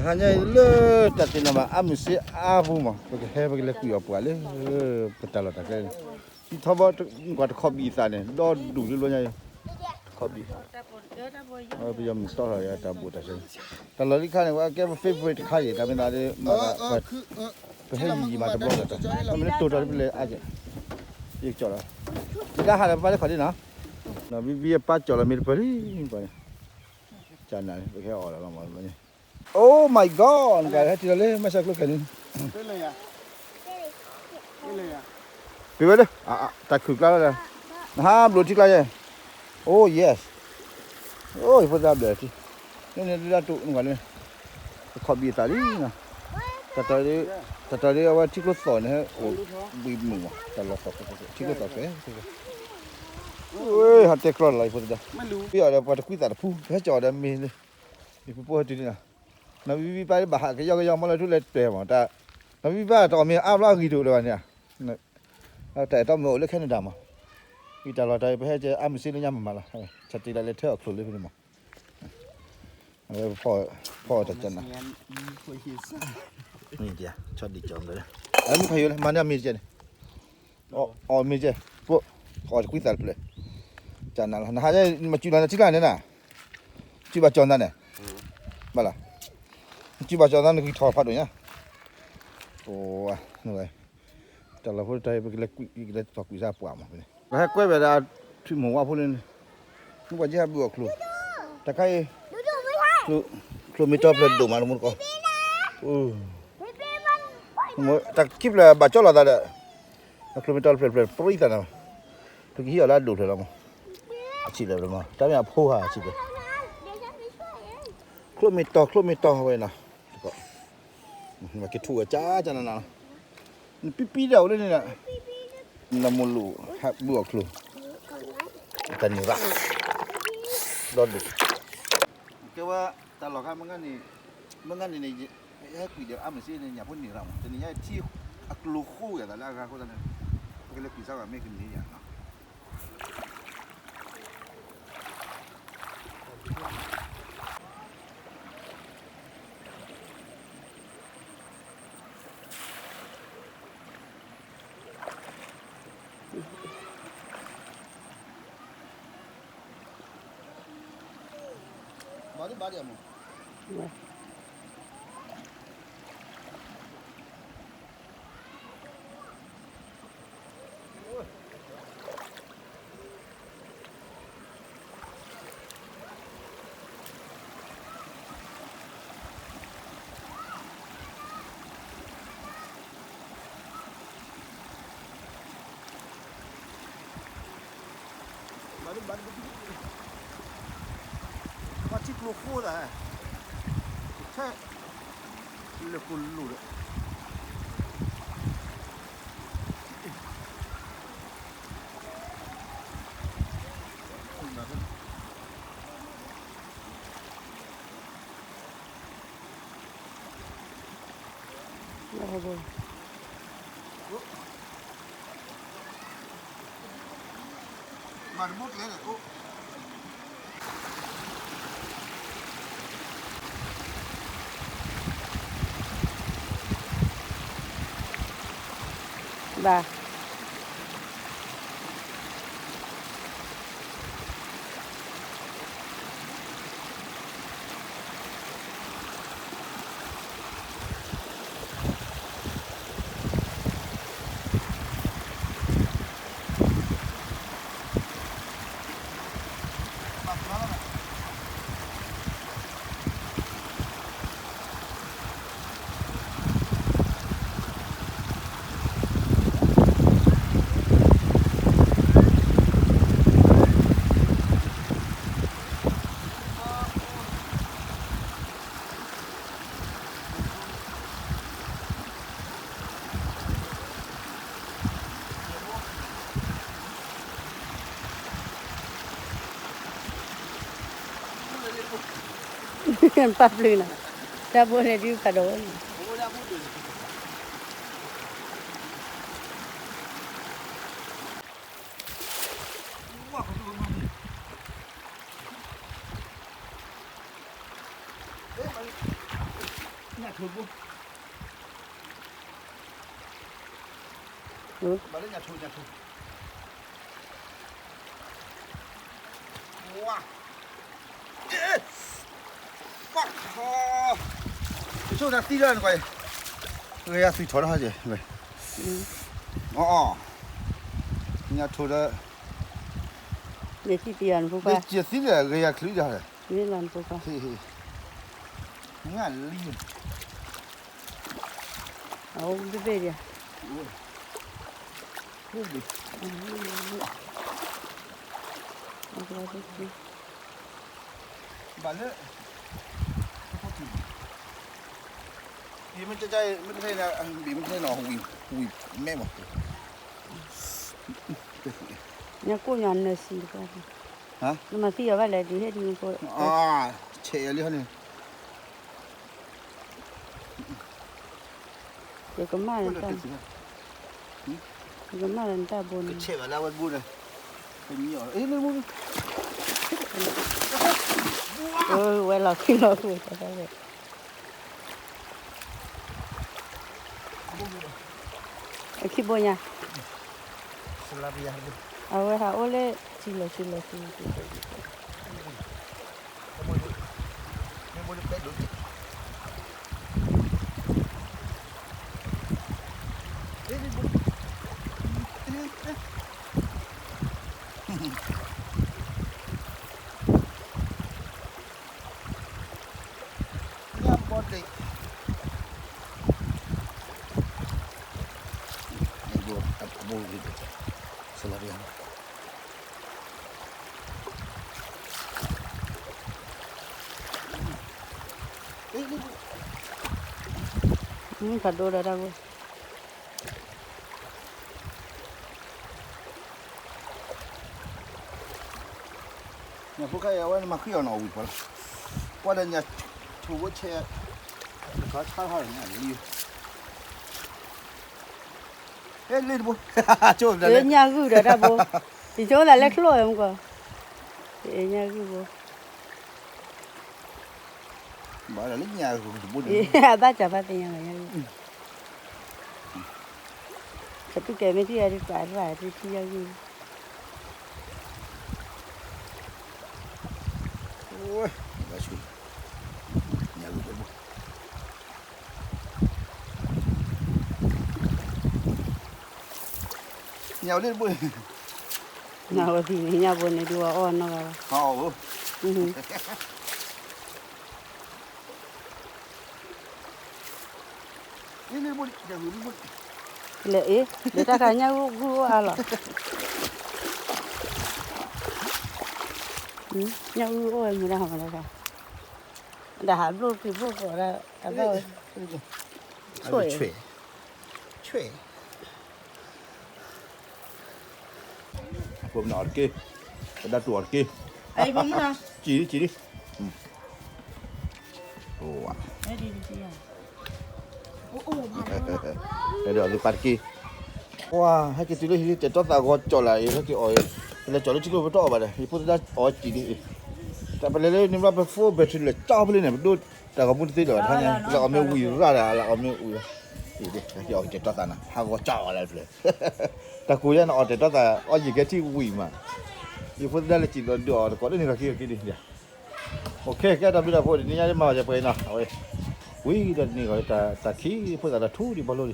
ဟါညါအံၤလၢတၢ်သ့ၣ်နီၣ်ဘၣ်အါမုၢ်စ့အါပူၤမး ပကဟဲပကလဲၤကွံာ်အီၤပှၤလၢ ပတၢ်လီၢ်တၢ်ကျဲန့ၣ် ထံထီဘီကွၢ်တခီဘံၣ်သးန့ၣ် ဒီဒူၣ်လၢလီညါအံၤ တခီဘံၣ် ပယီၤမုၢ်သီထီၣ်ယတၢ်ဘိၣ်တၢ်စၢၤ တၢ်လီၢ်လံခါန့ၣ် ပှၤကဲပ favorite တခါအံၤ တၢ်မ့ၢ်သးဒ်မး ပဟဲယံာ်ယံာ်မးတဘျီဒီး ပမ့ၢ်လၢတိၢ်ထီၣ်တပလဲအါကဲ ယကကၠီၣ်လီၤ ယတၢ်ဟးဒီးပပၢ်လၢခီၣ်ဒ်နီၤ နီၢ်ဘံဘံအပၢ်ကၠီၣ်လီၤမ့ၢ်တပၢၢ်လံ ပှၤန့ၣ် ကနၤန့ၣ် ပကဟဲအီၣ်လီၤလီၤမး Oh my god နကဟဲထံၣ်လီၤလၢမၤစၢၤကျိခဲန့ၣ် ပ့ၤဝဲလၢ တၢ်ခုၣ်ကျါလီၤဒီး နဟးဘျိးထံကျါယဲ Oh yes အိ ယဖိသၣ်ဘျၢထံ န့ၣ်န့ၣ်ဒၣ်တိၢ်နကွၢ်လၢ ပခီၣ်ဘံၣ်သးလံနီၤ တၢ်တၢ်ဒ်အဝဲထံကျိသီၣ်န့ၣ် အိၣ်ဘှံးမုာ်မး တၢ်လီၢ်သီၣ် ထံကျိသီၣ်ကျဲ ဟးတဲကျီလီၤယဖိသၣ်ဒီး ပယီၤဒီးပှၤတကွံသးတဖု ပဟဲကၠီၣ်ဒီးမ့ၢ်လၢ ယဖိဖိဟဲတုၤန့ၣ် နီၢ်ဘံဘံပၢ်ဘၣ်ဟးကယီကယီမ့ၢ်လၢထူလဲၤတဲမး တၢ် နီၢ်ဘံဘံပၢ်တအီၣ်မ့ၢ်အါဘျီအဂံၢ်တအိၣ်လၢၤဘၣ်န့ၣ် တၢ်အဲၣ်တီမုၣ်အိၣ်လၢ Canada မး ဝံၤတၢ်လီၢ်တၢ်ပဟဲကဲအါမုၢ်စ့လၢညါမးမးလီၤ ဆၢတ့လၢလဲၤထၢအီၣ်ချိၣ်လၢဖဲန့ၣ်မး အဝဲဖီအီၣ်တၢ်ကနၤ မ့ၢ်ဒ် ဆီဒံၣ်ကီၢ်ဘျၢ အမ့ၢ်ဖးယိၣ်လၢမၤန့ၢ်အမ့ၢ်တကဲန့ၣ် အီၣ်မ့ၢ်ကဲ ကိး အီၣ်တကွံသးတဖျၢၣ် ကနၤလီၤ နဟးမၤစူၤလီၤနထံကျါန့ၣ်နၤ စူၤဘၣ်ကၠီၣ်နၤန့ၣ် ဘၣ်လီၤ စူၤဘၣ်ကၠီၣ်နၤနဂံၢ်ထီၣ်ဖးဒိၣ်ညါ အိ တၢ်လီၢ်ဖိတၢ်အံၤ ပကလဲၤကွံာ် ကလဲၤထီၣ်ကွံာ်စၢ်ပှၤမး ပဟဲကွဲဝဲဒၣ် ထွံၣ်မိၢ်ဝါဖိလၢ မ့ၢ်ပှၤကဟဲဘုၣ်အီၣ်ချိၣ် တၢ်ခါအံၤ ချိၣ်မ့ၢ်တီဖျၢၣ်ဒိၣ်မးတမူတကိး တၢ်ခံဖျၢၣ်ဘၣ်ကၠီလီၤသးဒီး ချိၣ်မ့ၢ်တီတဖျၢၣ်ဖျၢၣ်ပြံသးန့ၣ် ပကဟံးအီၤလၢအဒိၣ်ဖျၢၣ်လီၤမး အဆံးလၢၤမး တၢ်မ့ၢ်အဖိဟးဆံးလၢၤ ချိၣ်မ့ၢ်တီ ချိၣ်မ့ၢ်တီဝဲနီၤ က့ၤထူၣ်ဝဲကၠၢကၠၢနးနးလီၤ နပံပံဒၣ်အိၣ်လၢန့ၣ်ဒီး နမိၢ်လိၣ်ဟးဘုၣ်အီၣ်ချိၣ် တၢ်န့ၢ်ဘၣ် ဒီဒူၣ် ကဲဝဲ တၢ်လီၢ်ခါ မ့ၢ်ဂ့ၤန့ၣ်န့ၣ် ဟဲကွံာ်ဒီးအါမစ့န့ၣ် ညၣ်ဖိန့ၢ်ရၣ်မး တနံၤညါထံအကျိၤဃိယၤသးလၢအဂၤအဃိသတးန့ၣ် ပကလဲၤကွံာ်စၢ်ဂၤမ့ၢ်ကန့ၢ်ယၤနီၤ ဘၣ်ဒံးဘၣ်ဒံးအမူ ဘၣ်ထံကျိဃိသး ထဲ လဲၤကိၣ်လိၣ်ဒီး မၤတဘိကျဲန့ၣ် ဘၣ်ပာ်ပျုၤနီၤ, တၢ်ဘိန့ၣ်ဒုးဖးဒိၣ်ဝဲနီၤ. ညၣ်ထိၣ်ဘိ, ဘၣ်လၢညၣ်ထိၣ် ညၣ်ထိၣ်, ဝါ, တဆိၣ်တၢ်သံလၢနကွၢ်, ဂဲၤယၤသွံၣ်ထီၣ်တဟါကဲ, အီ, ညၣ်ထိၣ်ဒီး, မ့ၢ်သံလၢ ဂဲၤယၤချုးတဟါ, မ့ၢ်လီၤနဖိခွါ, ငါလံ, အအိၣ်ဘ့ၣ်ဘ့ၣ်ဒံးဧါ, ဘၣ်လၢ, မ့ၢ်တၢ်, မ့ၢ်တၢ်န့ၣ်, မ့ၢ်တၢ်န့ၣ်, ဝံၤ, ဝံၤမဲမး, ညၣ်ကိၣ်ညါနၢၤစံတပှၢ်, နမၤသံအီၤဘၣ်လဲၣ် ဒုးဟ့ၣ်ဒုးဖိ, ဆဲးအီၤလံဟီန့ၣ် ယကမၣ်လၢတၢ်, ယကမၣ်လၢနတၢ်ဘိန့ၣ်, ကဆဲးဘၣ်လၢအဝဲတဘိန့ၣ်, ဝဲလီၤခံလီၤဃုာ်, အခံဘိညါ, အဝဲဟးအိၣ်လၢ, ထံလီၤထံလီၤထံလီၤထံ မုၢ်ခးဒိဒီးတၢ်ဂိၢ် ညၣ်ဖိခါအံၤ အဝဲနမၤဃံအီၤနီၤ ဝံၤပှၤလီၤ, ပှၤဒီးညၣ်ထိၣ်ဘိဆဲး, ခါဆါထီၣ်န့ၣ်လံ, ဟဲလံတဘိ, ညၣ်ဂုၢ်ဒီးတၢ်ဘိ, ယဆိကမိၣ်သးလၢချိၣ်ဝဲမူကီၢ်, ညၣ်ဂုၢ်ဘိ, ဘၣ်လၢညၣ်ဂုၢ်တဘိန့ၣ်, အဘၣ်စၢ်ဘၣ်သ့ၣ်ညါလီၤညၣ်ဂုၢ်, ကတူၢ်ကဲမ့ၢ်ထံၣ်အဒုးပာ်ရၣ်ထံၣ်ညၣ်ဂုၢ် ညၣ်ဝဲလၢတဘိ, ညၣ်ဝဲသံန့ၣ် ညၣ်ဘိန့ၣ် ဒုးဝဲအီၣ်နီၢ်ဂၤလီၤ, လဲၤအ့ၣ် လၢတၢ်ခါညၣ်ဂုၢ်ဂုၢ်အိၣ်အါလီၤ, ညၣ်ဂုၢ်အိၣ်ဝဲမူဒါဟီမူဒါ, ဒီးဟးဘျိၣ်က့ၤဘျိၣ်ကီးဒၣ်, အဘၣ်ဝဲ, ဆွဲ, ဆွဲ, ဖိမုၣ်အီၤတက့ၢ်, ပဒၣ်တူၢ်အီၤတက့ၢ်, စံၣ်လံ စံၣ်လံ, အဲၣ်ဒိးသ့ၣ်ပာ်တက့ၢ်, ပှၤ ဟဲက့ၤတုၤလၢဟံၣ်လံ တဲာ်တီသးဂီၤကၠီၣ်လၢအံၤ ဟဲက့ၤအီၣ်အံၤ, လဲၤကၠီၣ်လၢထံကျိပတီၢ်အီၣ်ဘၣ်ဒီး ယဖိသဒါအီၣ်စံၣ်လံ, တၢ်ပလဲၤလၢန့ၣ်ဘျီ ပ phone battery လဲၤကၠီဖဲလဲၣ်န့ၣ် ပဒိၣ်တၢ်ဂီၤမူတသ့လၢၤဘၣ် တဟါညါ လၢအီၣ်မ့ၢ်ဝံၤရၣ်ဒီး လၢအီၣ်မ့ၢ်ဝံၤ, ဟဲက့ၤအီၣ်က့ၤတဲာ်တီသးနၤ ဟးဂီၤကၠီၣ်အီၣ်လၢတဖျၢၣ်, တၢ်ကိးယါနအီၣ်တဲာ်တီသး အီၣ်ယံာ်ကဲထံၣ်ဝံၤမး, ယဖိသဒါလၢစံၣ်လီၤဒုးအီၣ်တကိးလၢန့ၣ်လီၢ်ခံလီၢ်ခံဒံး, အိၣ်ခ့ ကဲတၢ်ဘျုးတၢ်ဖှိၣ် တနံၤညါဒ်မၤဘၣ်ယပှဲၤနီၤ အဝဲ, ဝံၤဒီးတနံၤဂီၤ တၢ်ခံဖိသၣ်တၢ်ထူဒံးဘီလိဒံး,